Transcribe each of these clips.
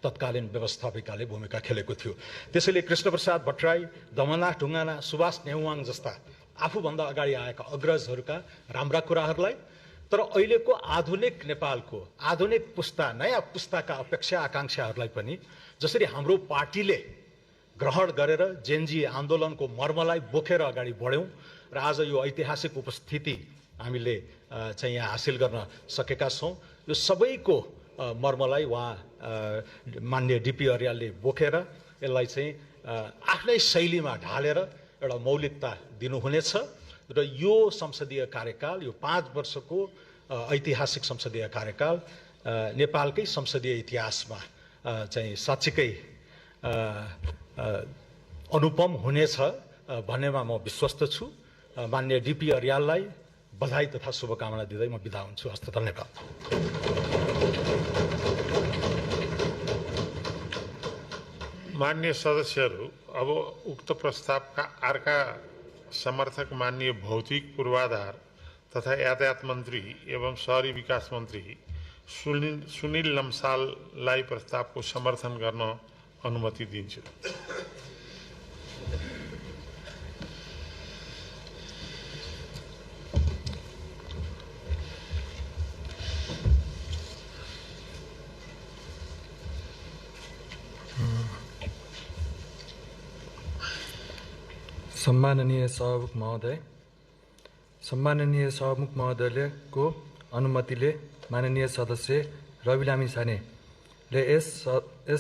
तत्कालीन व्यवस्थापिकाले भूमिका खेलेको थियो। त्यसैले कृष्णप्रसाद भट्टराई, दमननाथ ढुङ्गाना, सुभाष नेउवाङ जस्ता आफूभन्दा अगाडि आएका अग्रजहरूका राम्रा कुराहरूलाई, तर अहिलेको आधुनिक नेपालको आधुनिक पुस्ता, नयाँ पुस्ताका अपेक्षा आकांक्षाहरूलाई पनि जसरी हाम्रो पार्टीले ग्रहण गरेर जेनजी आन्दोलनको मर्मलाई बोकेर अगाडि बढ्यौँ र आज यो ऐतिहासिक उपस्थिति हामीले चाहिँ यहाँ हासिल गर्न सकेका छौँ। यो सबैको मर्मलाई उहाँ माननीय डीपी अर्यालले बोकेर यसलाई चाहिँ आफ्नै शैलीमा ढालेर एउटा मौलिकता दिनुहुनेछ र यो संसदीय कार्यकाल, यो 5 वर्षको ऐतिहासिक संसदीय कार्यकाल नेपालकै संसदीय इतिहासमा चाहिँ साँच्चीकै अनुपम हुनेछ भन्नेमा म विश्वस्त छु। माननीय डीपी अर्याललाई बधाई तथा शुभकामना दिँदै म बिदा हुन्छु। हस्त, धन्यवाद। माननीय सदस्यहरू, अब उक्त प्रस्तावका अर्का समर्थक माननीय भौतिक पूर्वाधार तथा यातायात मन्त्री एवं शहरी विकास मन्त्री सुनिल लम्साललाई प्रस्तावको समर्थन गर्न अनुमति दिन्छु। सम्माननीय सभामुख महोदयले को अनुमतिले माननीय सदस्य रवि लामिछानेले यस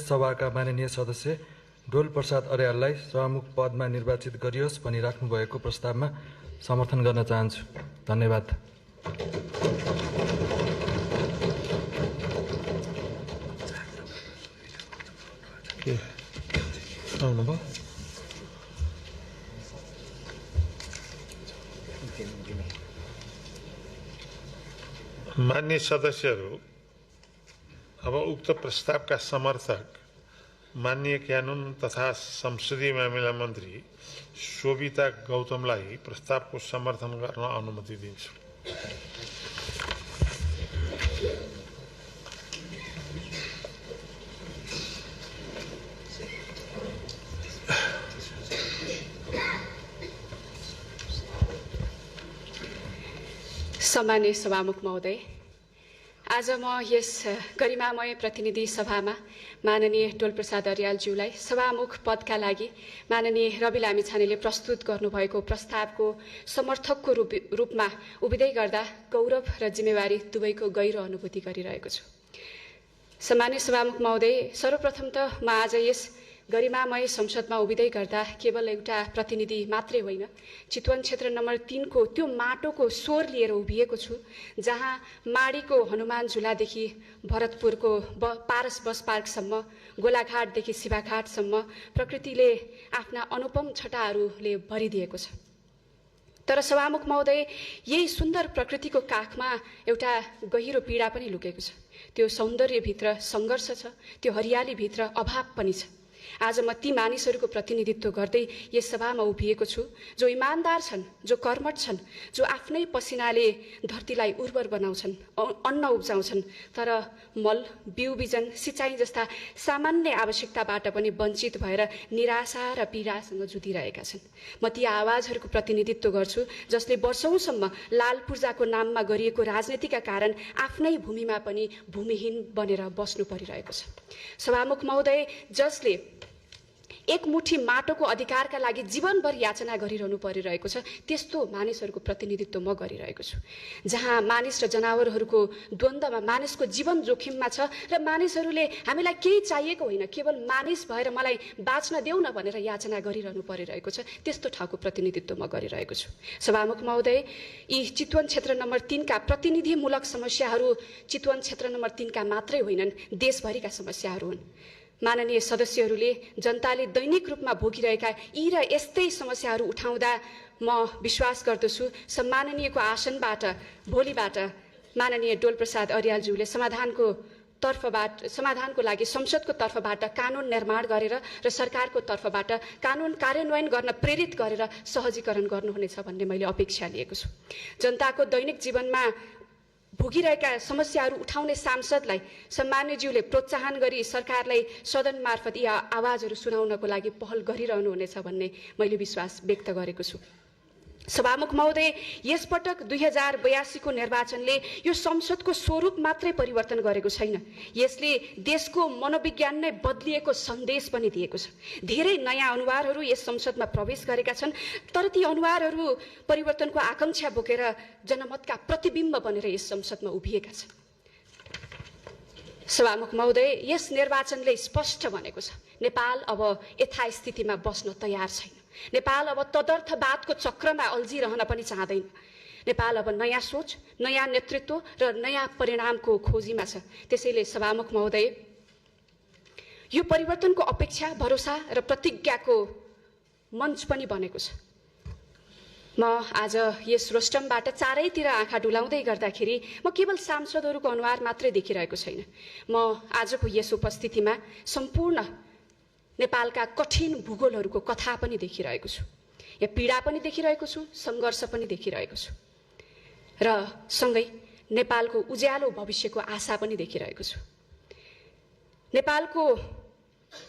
सभाका माननीय सदस्य डोल प्रसाद अर्याललाई सभामुख पदमा निर्वाचित गरियोस् भनी राख्नुभएको प्रस्तावमा समर्थन गर्न चाहन्छु। धन्यवाद। माननीय सदस्यहरू, अब उक्त प्रस्तावका समर्थक माननीय कानुन तथा संसदीय मामिला मन्त्री शोभिता गौतमलाई प्रस्तावको समर्थन गर्न अनुमति दिन्छु। सम्माननीय सभामुख महोदय, आज म यस गरिमामय प्रतिनिधि सभामा माननीय डोलप्रसाद अर्यालज्यूलाई सभामुख पदका लागि माननीय रवि लामिछानेले प्रस्तुत गर्नुभएको प्रस्तावको समर्थकको रूपमा उभिँदै गर्दा गौरव र जिम्मेवारी दुवैको गहिरो अनुभूति गरिरहेको छु। सम्माननीय सभामुख महोदय, सर्वप्रथम त म आज यस गरिमामय संसदमा उभिँदै गर्दा केवल एउटा प्रतिनिधि मात्रै होइन, चितवन क्षेत्र नम्बर 3 को त्यो माटोको स्वर लिएर उभिएको छु, जहाँ माडीको हनुमान झुलादेखि भरतपुरको पारस बस पार्कसम्म, गोलाघाटदेखि शिवाघाटसम्म प्रकृतिले आफ्ना अनुपम छटाहरूले भरिदिएको छ। तर सभामुख महोदय, यही सुन्दर प्रकृतिको काखमा एउटा गहिरो पीडा पनि लुकेको छ। त्यो सौन्दर्यभित्र सङ्घर्ष छ, त्यो हरियालीभित्र अभाव पनि छ। आज म ती मानिसहरूको प्रतिनिधित्व गर्दै यस सभामा उभिएको छु जो इमानदार छन्, जो कर्मठ छन्, जो आफ्नै पसिनाले धरतीलाई उर्वर बनाउँछन्, अन्न उब्जाउँछन्, तर मल, बिउ बिजन, सिँचाइ जस्ता सामान्य आवश्यकताबाट पनि वञ्चित भएर निराशा र पीडासँग जुधिरहेका छन्। म ती आवाजहरूको प्रतिनिधित्व गर्छु जसले वर्षौंसम्म लाल पूर्जाको नाममा गरिएको राजनीतिका कारण आफ्नै भूमिमा पनि भूमिहीन बनेर बस्नु परिरहेको छ। सभामुख महोदय, जसले एक मुठी माटोको अधिकारका लागि जीवनभर याचना गरिरहनु परिरहेको छ, त्यस्तो मानिसहरूको प्रतिनिधित्व म गरिरहेको छु। जहाँ मानिस र जनावरहरूको द्वन्द्वमा मानिसको जीवन जोखिममा छ र मानिसहरूले हामीलाई केही चाहिएको होइन, केवल मानिस भएर मलाई बाँच्न देऊ न भनेर याचना गरिरहनु परिरहेको छ, त्यस्तो ठाउँको प्रतिनिधित्व म गरिरहेको छु। सभामुख महोदय, यी चितवन क्षेत्र नम्बर 3 का प्रतिनिधिमूलक समस्याहरू चितवन क्षेत्र नम्बर 3 का मात्रै होइनन्, देशभरिका समस्याहरू हुन्। माननीय सदस्यहरूले जनताले दैनिक रूपमा भोगिरहेका यी र यस्तै समस्याहरू उठाउँदा म विश्वास गर्दछु सम्माननीयको आसनबाट भोलिबाट माननीय डोलप्रसाद अर्यालज्यूले समाधानको लागि संसदको तर्फबाट कानुन निर्माण गरेर र सरकारको तर्फबाट कानुन कार्यान्वयन गर्न प्रेरित गरेर सहजीकरण गर्नुहुनेछ भन्ने मैले अपेक्षा लिएको छु। जनताको दैनिक जीवनमा भोगिरहेका समस्याहरू उठाउने सांसदलाई सम्मान्यज्यूले प्रोत्साहन गरी सरकारलाई सदन मार्फत यी आवाजहरू सुनाउनको लागि पहल गरिरहनुहुनेछ भन्ने मैले विश्वास व्यक्त गरेको छु। सभामुख महोदय, यसपटक 2082 को निर्वाचनले यो संसदको स्वरूप मात्रै परिवर्तन गरेको छैन, यसले देशको मनोविज्ञान नै बदलिएको सन्देश पनि दिएको छ। धेरै नयाँ अनुहारहरू यस संसदमा प्रवेश गरेका छन्, तर ती अनुहारहरू परिवर्तनको आकांक्षा बोकेर जनमतका प्रतिबिम्ब बनेर यस संसदमा उभिएका छन्। सभामुख महोदय, यस निर्वाचनले स्पष्ट भनेको छ, नेपाल अब यथास्थितिमा बस्न तयार छैन। नेपाल अब तदर्थवादको चक्रमा अल्झिरहन पनि चाहँदैन। नेपाल अब नयाँ सोच, नयाँ नेतृत्व र नयाँ परिणामको खोजीमा छ। त्यसैले सभामुख महोदय, यो परिवर्तनको अपेक्षा, भरोसा र प्रतिज्ञाको मञ्च पनि बनेको छ। म आज यस रोस्टमबाट चारैतिर आँखा डुलाउँदै गर्दाखेरि म केवल सांसदहरूको अनुहार मात्रै देखिरहेको छैन। म आजको यस उपस्थितिमा सम्पूर्ण नेपालका कठिन भूगोलहरूको कथा पनि देखिरहेको छु। यहाँ पीडा पनि देखिरहेको छु, सङ्घर्ष पनि देखिरहेको छु र सँगै नेपालको उज्यालो भविष्यको आशा पनि देखिरहेको छु। नेपालको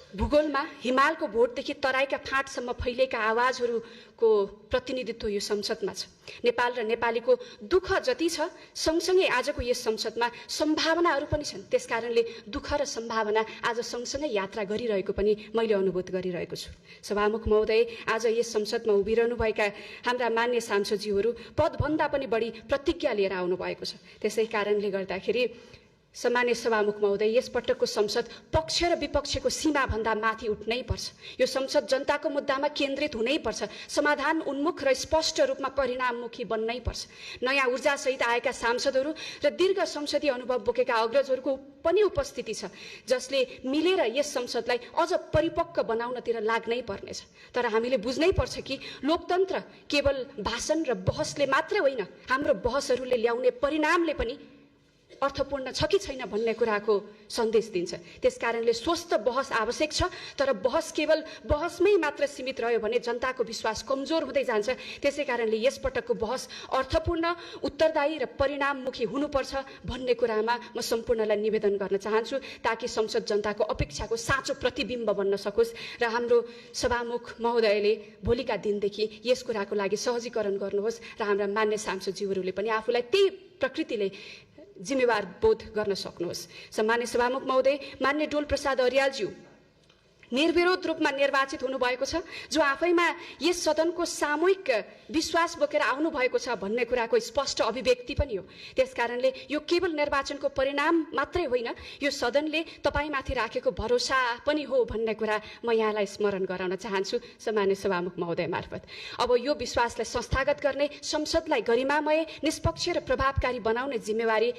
भूगोलमा हिमालको भोटदेखि तराईका फाँटसम्म फैलिएका आवाजहरूको प्रतिनिधित्व यो संसदमा छ। नेपाल र नेपालीको दुःख जति छ, सँगसँगै आजको यस संसदमा सम्भावनाहरू पनि छन्। त्यसकारणले दुःख र सम्भावना आज सँगसँगै यात्रा गरिरहेको पनि मैले अनुभूत गरिरहेको छु। सभामुख महोदय, आज यस संसदमा उभिरहनुभएका हाम्रा मान्य सांसदज्यूहरू पदभन्दा पनि बढी प्रतिज्ञा लिएर आउनुभएको छ। त्यसै कारणले गर्दाखेरि सम्मान्य सभामुख महोदय, यसपटकको संसद पक्ष र विपक्षको सीमाभन्दा माथि उठ्नै पर्छ। यो संसद जनताको मुद्दामा केन्द्रित हुनै पर्छ, समाधान उन्मुख र स्पष्ट रूपमा परिणाममुखी बन्नै पर्छ। नयाँ ऊर्जासहित आएका सांसदहरू र दीर्घ संसदीय अनुभव बोकेका अग्रजहरूको पनि उपस्थिति छ, जसले मिलेर यस संसदलाई अझ परिपक्व बनाउनतिर लाग्नै पर्नेछ। तर हामीले बुझ्नै पर्छ कि लोकतन्त्र केवल भाषण र बहसले मात्रै होइन, हाम्रो बहसहरूले ल्याउने परिणामले पनि अर्थपूर्ण छ कि छैन भन्ने कुराको सन्देश दिन्छ। त्यसकारणले स्वस्थ बहस आवश्यक छ, तर बहस केवल बहसमै मात्र सीमित रह्यो भने जनताको विश्वास कमजोर हुँदै जान्छ। त्यसै कारणले यसपटकको बहस अर्थपूर्ण, उत्तरदायी र परिणाममुखी हुनुपर्छ भन्ने कुरामा म सम्पूर्णलाई निवेदन गर्न चाहन्छु, ताकि संसद जनताको अपेक्षाको साँचो प्रतिबिम्ब बन्न सकोस् र हाम्रो सभामुख महोदयले भोलिका दिनदेखि यस कुराको लागि सहजीकरण गर्नुहोस् र हाम्रा मान्य सांसदज्यूहरूले पनि आफूलाई त्यही प्रकृतिले जिम्मेवार बोध गर्न सक्नुहोस्। सम्मान्य सभामुख महोदय, मान्य डोल प्रसाद अर्यालज्यू निर्विरोध रूपमा निर्वाचित हुनुभएको छ, जो आफैमा यस सदनको सामूहिक विश्वास बोकेर आउनुभएको छ भन्ने कुराको स्पष्ट अभिव्यक्ति पनि हो। त्यसकारणले यो केवल निर्वाचनको परिणाम मात्रै होइन, यो सदनले तपाईँमाथि राखेको भरोसा पनि हो भन्ने कुरा म यहाँलाई स्मरण गराउन चाहन्छु सम्मान्य सभामुख महोदय मार्फत। अब यो विश्वासलाई संस्थागत गर्ने, संसदलाई गरिमामय, निष्पक्ष र प्रभावकारी बनाउने जिम्मेवारी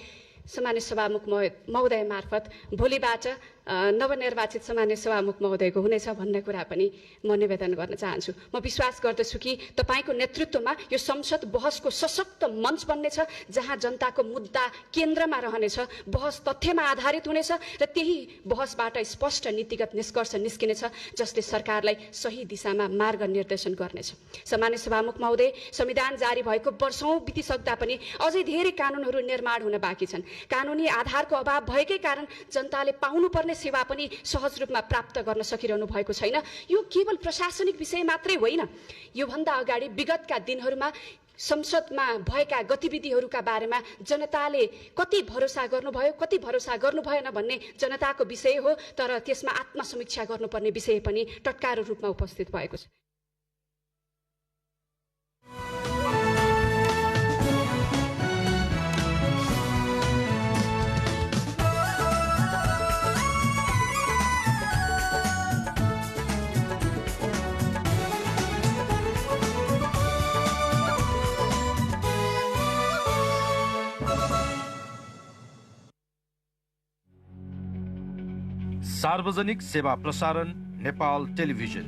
सम्मान्य सभामुख महोदय मार्फत भोलिबाट नवनिर्वाचित सम्मान्य सभामुख महोदयको हुनेछ भन्ने कुरा पनि म निवेदन गर्न चाहन्छु। म विश्वास गर्दछु कि तपाईँको नेतृत्वमा यो संसद बहसको सशक्त मञ्च बन्नेछ, जहाँ जनताको मुद्दा केन्द्रमा रहनेछ, बहस तथ्यमा आधारित हुनेछ र त्यही बहसबाट स्पष्ट नीतिगत निष्कर्ष निस्किनेछ, जसले सरकारलाई सही दिशामा मार्ग निर्देशन गर्नेछ। सम्मान्य सभामुख महोदय, संविधान जारी भएको वर्षौं बितिसक्दा पनि अझै धेरै कानुनहरू निर्माण हुन बाँकी छन्। कानुनी आधारको अभाव भएकै कारण जनताले पाउनुपर्ने सेवा पनि सहज रूपमा प्राप्त गर्न सकिरहनु भएको छैन। यो केवल प्रशासनिक विषय मात्रै होइन, योभन्दा अगाडि विगतका दिनहरूमा संसदमा भएका गतिविधिहरूका बारेमा जनताले कति भरोसा गर्नुभयो, कति भरोसा गर्नु भएन भन्ने जनताको विषय हो, तर त्यसमा आत्मसमीक्षा गर्नुपर्ने विषय पनि टटकारो रूपमा उपस्थित भएको छ। सार्वजनिक सेवा प्रसारण नेपाल टेलिभिजन।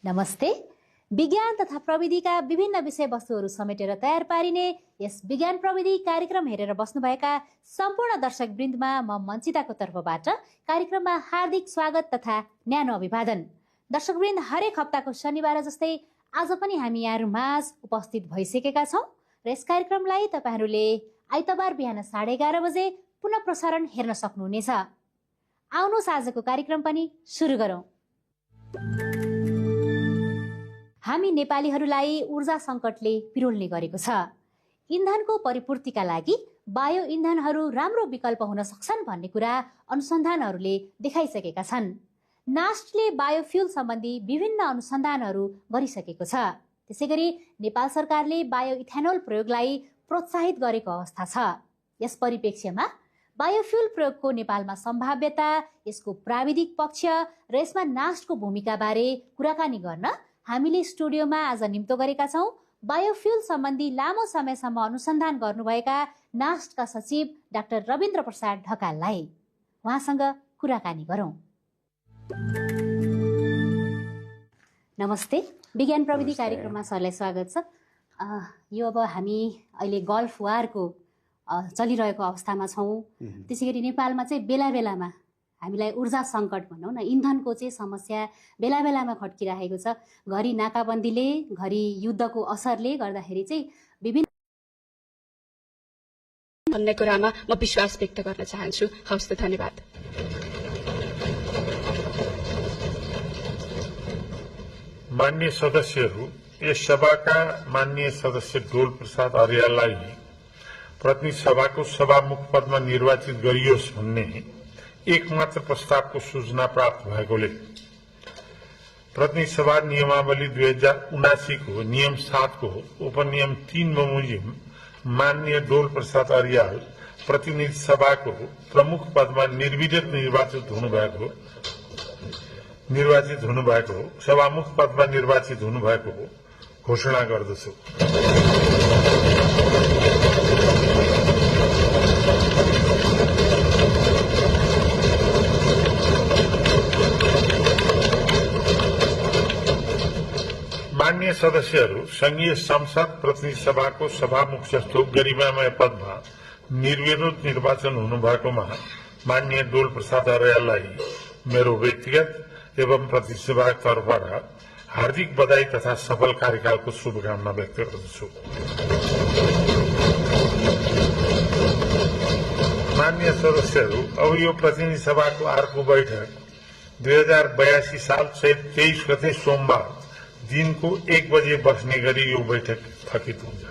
नमस्ते, विज्ञान तथा प्रविधिका विभिन्न विषयवस्तुहरू समेटेर तयार पारिने यस विज्ञान प्रविधि कार्यक्रम हेरेर बस्नुभएका सम्पूर्ण दर्शकवृन्दमा म मञ्चिताको तर्फबाट कार्यक्रममा हार्दिक स्वागत तथा न्यानो अभिवादन। दर्शकवृन्द, हरेक हप्ताको शनिबार जस्तै आज पनि हामी यहाँहरू माझ उपस्थित भइसकेका छौँ र यस कार्यक्रमलाई तपाईँहरूले आइतबार बिहान 11:30 बजे पुनः प्रसारण हेर्न सक्नुहुनेछ। आउनुहोस् आजको कार्यक्रम पनि सुरु गरौँ। हामी नेपालीहरूलाई ऊर्जा सङ्कटले पिरोल्ने गरेको छ। इन्धनको परिपूर्तिका लागि बायो इन्धनहरू राम्रो विकल्प हुन सक्छन् भन्ने कुरा अनुसन्धानहरूले देखाइसकेका छन्। नास्टले बायोफ्युल सम्बन्धी विभिन्न अनुसन्धानहरू गरिसकेको छ। त्यसैगरी नेपाल सरकारले बायो इथेनोल प्रयोगलाई प्रोत्साहित गरेको अवस्था छ। यस परिप्रेक्ष्यमा बायोफ्युल प्रयोगको नेपालमा सम्भाव्यता, यसको प्राविधिक पक्ष र यसमा नास्टको भूमिका बारे कुराकानी गर्न हामीले स्टुडियोमा आज निम्तो गरेका छौँ बायोफ्युल सम्बन्धी लामो समयसम्म अनुसन्धान गर्नुभएका नास्टका सचिव डाक्टर रविन्द्र प्रसाद ढकाललाई। उहाँसँग कुराकानी गरौँ। नमस्ते, विज्ञान प्रविधि कार्यक्रममा सरलाई स्वागत छ। यो अब हामी अहिले गल्फ वारको चलिरहेको अवस्थामा छौँ। त्यसै गरी नेपालमा चाहिँ बेला बेलामा हामीलाई ऊर्जा सङ्कट भनौँ न, इन्धनको चाहिँ समस्या बेला बेलामा खड्किरहेको छ। घरि नाकाबन्दीले, घरि युद्धको असरले गर्दाखेरि चाहिँ विभिन्न भन्ने कुरामा म विश्वास व्यक्त गर्न चाहन्छु। हवस् त, धन्यवाद। माननीय सदस्यहरू, यस सभाका माननीय सदस्य डोल प्रसाद अर्याललाई प्रतिनिधि सभाको सभामुख पदमा निर्वाचित गरियोस् भन्ने एकमात्र प्रस्तावको सूचना प्राप्त भएकोले प्रतिनिधि सभा नियमावली 2079 को नियम 7 को उपनियम 3 बमोजिम माननीय डोल प्रसाद अर्याल प्रतिनिधि सभाको प्रमुख पदमा निर्वाचित हुनुभएको सभामुख पदमा निर्वाचित हुनुभएको घोषणा गर्दछु। माननीय सदस्यहरू, संघीय संसद प्रतिनिधि सभाको सभामुख जस्तो गरिमामय पदमा निर्विरोध निर्वाचन हुनुभएकोमा माननीय डोल प्रसाद अर्याललाई मेरो व्यक्तिगत एवं प्रतिनिधि सभाको तर्फबाट हार्दिक बधाई तथा सफल कार्यकालको शुभकामना व्यक्त गर्दछु। माननीय सदस्यहरू, अब यो प्रतिनिधि सभाको अर्को बैठक 2082 साल चैत 23 गते सोमबार दिनको 1 बजे बस्ने गरी यो बैठक स्थगित हुन्छ।